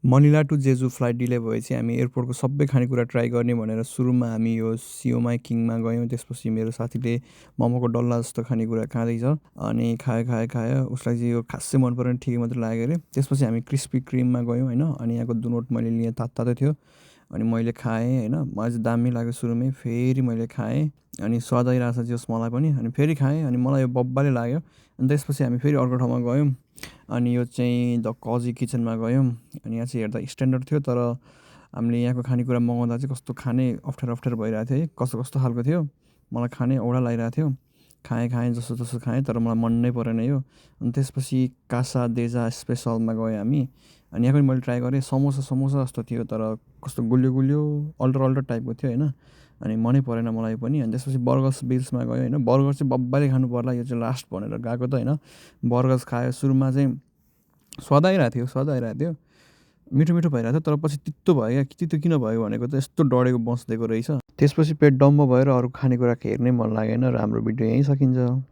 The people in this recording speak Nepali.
मनिला टु जेजु फ्लाइट डिले भएपछि हामी एयरपोर्टको सबै खानेकुरा ट्राई गर्ने भनेर सुरुमा हामी यो सिओमाई किङमा गयौँ। त्यसपछि मेरो साथीले मोमोको डल्ला जस्तो खानेकुरा खाँदैछ। अनि खायो। उसलाई चाहिँ यो खासै मन परेन, ठिकै मात्रै लाग्यो अरे। त्यसपछि हामी क्रिस्पी क्रिममा गयौँ होइन। अनि यहाँको दुनोट मैले लिएँ, तातो थियो। अनि मैले खाएँ होइन। मलाई चाहिँ दामी लाग्यो सुरुमै। फेरि मैले खाएँ। अनि स्वाद आइरहेछ जस मलाई पनि। अनि फेरि खाएँ। अनि मलाई यो बब्बाले लाग्यो। अनि त्यसपछि हामी फेरि अर्को ठाउँमा गयौँ। अनि यो चाहिँ द कजी किचनमा गयौँ। अनि यहाँ चाहिँ हेर्दा स्ट्यान्डर्ड थियो, तर हामीले यहाँको खानेकुरा मगाउँदा चाहिँ कस्तो खाने अप्ठ्यारो भइरहेको थियो है। कस्तो खालको थियो। मलाई खानै औडा लागिरहेको थियो। खाएँ जसोतसो खाएँ, तर मलाई मन नै परेन यो। अनि त्यसपछि कासा देजा स्पेसलमा गयौँ हामी। अनि यहाँ पनि मैले ट्राई गरेँ। समोसा जस्तो थियो, तर कस्तो गुलियो अल्टर टाइपको थियो होइन। अनि मनै परेन मलाई पनि। अनि त्यसपछि बर्गर्स बिल्समा गयो होइन। बर्गर चाहिँ बब्बाले खानु पर्ला, यो चाहिँ लास्ट भनेर गएको त होइन। बर्गर्स खायो। सुरुमा चाहिँ स्वाद आइरहेको थियो। मिठो भइरहेको थियो, तर पछि तितो भयो क्या। तितो किन भयो भनेको त यस्तो डढेको बस्दिएको रहेछ। त्यसपछि पेट डम्म भएर अरू खानेकुरा हेर्नै मन लागेन र हाम्रो भिडियो यहीँ सकिन्छ।